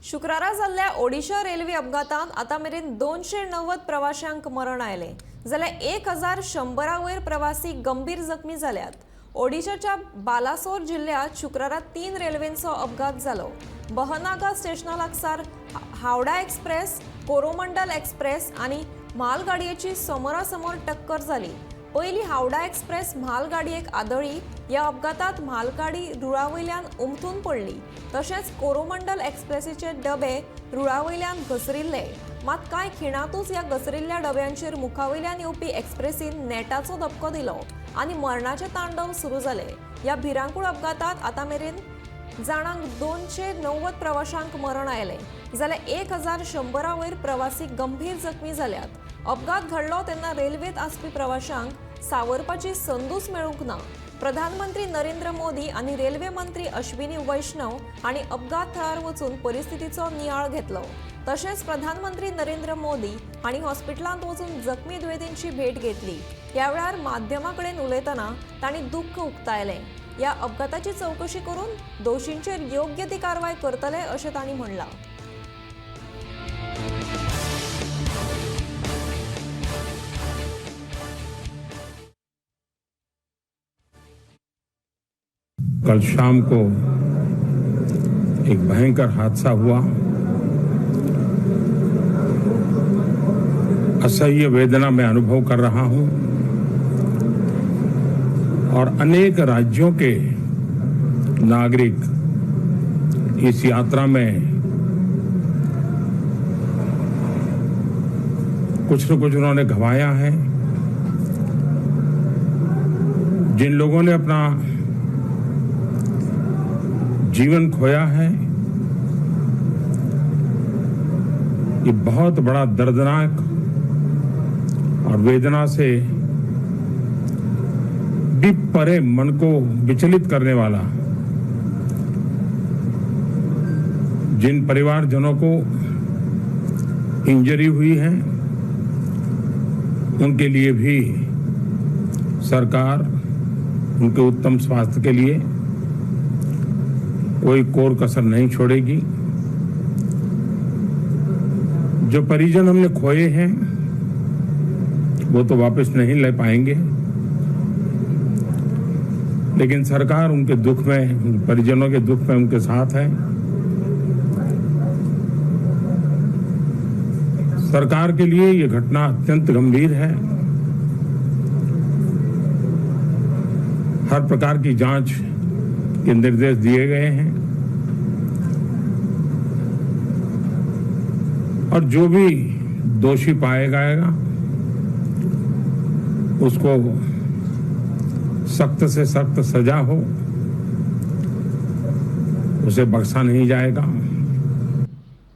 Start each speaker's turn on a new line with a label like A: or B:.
A: शुक्रारा जाल्ल्या ओडिशा रेल्वे अपघातांत आतां मेरेन 290 प्रवाशांक मरण आयलें जाल्यार 1100 वयर प्रवासी गंभीर जखमी जाल्यात. ओडिशाच्या बालासोर जिल्ल्यांत शुक्रारा 3 रेल्वेंचो अपघात जालो. बहनागा स्टेशना लागसार हावडा एक्सप्रेस, कोरोमंडल एक्सप्रेस आनी म्हालगाडयेची समोरासमोर टक्कर जाली. पयली हावडा एक्सप्रेस म्हालगाडयेक आदळी. ह्या अपघातांत म्हालगाडी रुळावयल्यान उमथून पडली. तशेंच कोरोमंडल एक्सप्रेसीचे डबे रुळावयल्यान घसरिल्ले. मात कांय खिणांतूच ह्या घसरिल्ल्या डब्यांचेर मुखावयल्यान येवपी एक्सप्रेसीन नेटाचो धपको दिलो आनी मरणाचें तांडव सुरू जालें. ह्या भिरांकूळ अपघातांत आतां मेरेन जाणांक 290 प्रवाशांक मरण आयलें जाल्यार 1100 वयर प्रवासी गंभीर जखमी जाल्यात. अपघात घडलो तेन्ना रेल्वेंत आसपी प्रवाशांक सावरपाची संदूच मेळूंक ना. प्रधानमंत्री नरेंद्र मोदी आनी रेल्वे मंत्री अश्विनी वैष्णव हांणी अपघात थळार वचून परिस्थितीचो नियाळ घेतलो. तशेंच प्रधानमंत्री नरेंद्र मोदी हांणी हॉस्पिटलांत वचून जखमी दुयेंतींची भेट घेतली. ह्या वेळार माध्यमां कडेन उलयतना तांणी दुख्ख उक्तायलें. ह्या अपघाताची चवकशी करून दोशींचेर योग्य ती कारवाय करतले अशें तांणी म्हणलां.
B: कल शाम को एक भयंकर हादसा हुआ. असह्य वेदना मैं अनुभव कर रहा हूं और अनेक राज्यों के नागरिक इस यात्रा में कुछ न कुछ उन्होंने गंवाया है. जिन लोगों ने अपना जीवन खोया है, ये बहुत बड़ा दर्दनाक और वेदना से भी परे मन को विचलित करने वाला, जिन परिवारजनों को इंजरी हुई है उनके लिए भी सरकार उनके उत्तम स्वास्थ्य के लिए कोई कोर कसर नहीं छोड़ेगी. जो परिजन हमने खोए हैं वो तो वापस नहीं ले पाएंगे, लेकिन सरकार उनके दुख में, उन परिजनों के दुख में उनके साथ है. सरकार के लिए ये घटना अत्यंत गंभीर है. हर प्रकार की जांच के निर्देश दिए गए हैं और जो भी दोषी पाया जाएगा उसको सख्त से सख्त सजा हो, उसे बख्शा नहीं जाएगा.